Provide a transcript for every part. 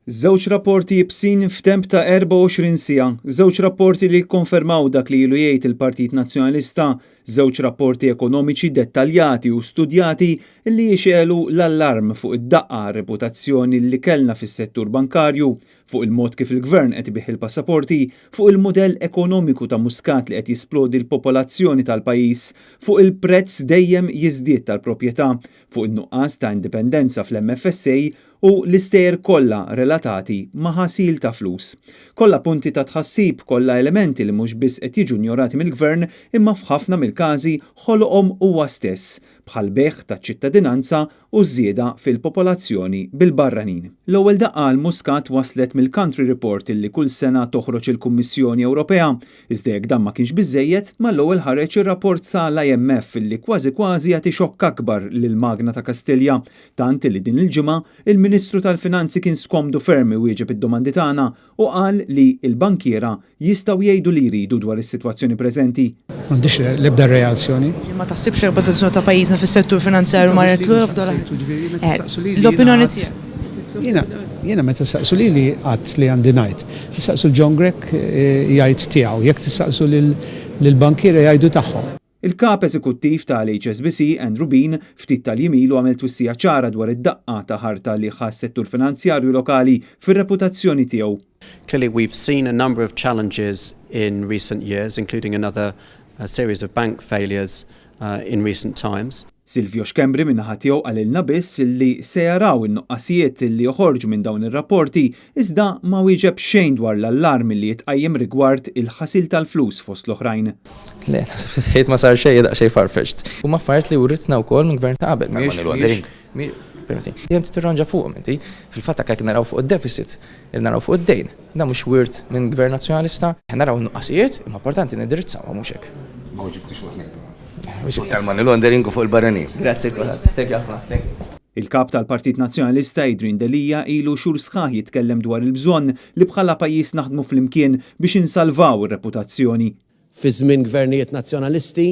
Żewġ rapporti ibsin f'temp ta' 24 siegħa, żewġ rapporti li jikkonfermaw dak li ilu jgħid il-Partit Nazzjonalista, żewġ rapporti ekonomiċi dettaljati u studjati li jixegħlu l-allarm fuq id-daqqa għar-reputazzjoni li kellna fis-settur bankarju, fuq il-mod kif il-Gvern qed ibigħ il-passaporti, fuq il-mudell ekonomiku ta' Muscat li qed jisplodi l-popolazzjoni tal-pajjiż, fuq il-prezz dejjem jiżdied tal-proprjetà, fuq in-nuqqas ta' indipendenza fl-MFSA u l-istejjer kollha relatati ma' ħasil ta' flus. Kollha punti ta' tħassib, kollha elementi li mhux biss qed jiġu njorati mill-Gvern imma f'ħafna mill-każi ħoloqhom huwa stess, bħall-bejgħ taċ-ċittadinanza u ż-żieda fil-popolazzjoni bil-barranin. L-ewwel daqqa għal Muscat waslet mill-Country Report li kull sena toħroġ il-Kummissjoni Ewropea. Iżda jekk dan ma kienx biżżejjed, mal-ewwel ħareġ ir-rapport ta' l-IMF li kważi kważi jagħti xokk akbar lill-magna ta' Kastilja, tant li din il-ġimgħa, il-Ministru tal-Finanzi kien skomdu ferm iwieġeb id-domandi tagħna u qal li l-bankiera jistgħu jgħidu li jridu dwar is-sitwazzjoni preżenti. M'għandix l-ebda reazzjoni. Ma taħsibx li r-reputazzjoni ta' pajjiżna fis-settur finanzjarju marret lura f'dan l-aħħar? L-opinjoni tiegħek. Jiena, jiena meta saqsu lili għadt li għandi ngħid. Saqsu 'l John Grech jgħid tiegħu, jekk tistaqsu lill-bankiera jgħidu tagħhom. Il-Kap Eżekuttiv ta' l-HSBC, Andrew Bean, ftit tal-jiem ilu għamel twissija ċara dwar id-daqqa ta' ħarta li ħa s-settur finanzjarju lokali fir-reputazzjoni tiegħu. Clearly we've seen a number of challenges in recent years, including another series of bank failures in recent times. Silvio Schembri min-naħa tiegħu qalilna biss li se jaraw in-nuqqasijiet li joħorġu minn dawn ir-rapporti iżda ma wieġeb xejn dwar l-allarm li jitqajjem rigward il-ħasil tal-flus fost l-oħrajn. Le, naħseb li tgħid ma sar xejn hi daqsxejn farfetched. Huma affarijiet li writna wkoll minn gvern ta' qabel. Mhijiex, permetti, dejjem trid tirranġa fuqhom inti. Fil-fatt anke jekk naraw fuq id-deficit, naraw fuq id-dejn, dan mhux wirt minn gvern Nazzjonalista. Naraw in-nuqqasijiet, imma importanti nindirizzawhom mhux hekk. Ma weġibtniex fuq tnejn però. Fuq tal-money laundering u fuq il-barranin. Grazzi lil kulħadd. Thank you ħafna. Thank you. Il-Kap tal-Partit Nazzjonalista Adrian Delia ilu xhur sħaħ jitkellem dwar il-bżonn li bħala pajjiż naħdmu flimkien biex insalvaw ir-reputazzjoni. Fi żmien gvernijiet Nazzjonalisti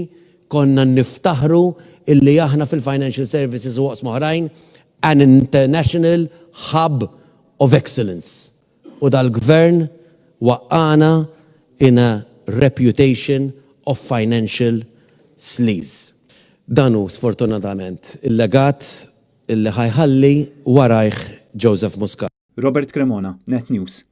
konna niftaħru illi aħna fil-financial services u oqsma oħrajn an international hub of excellence u dal-gvern waqqagħna in a reputation of financial sleaze. Dan hu sfortunatament il-legat illi ħa jħalli warajh Joseph Muscat. Robert Cremona, Net News.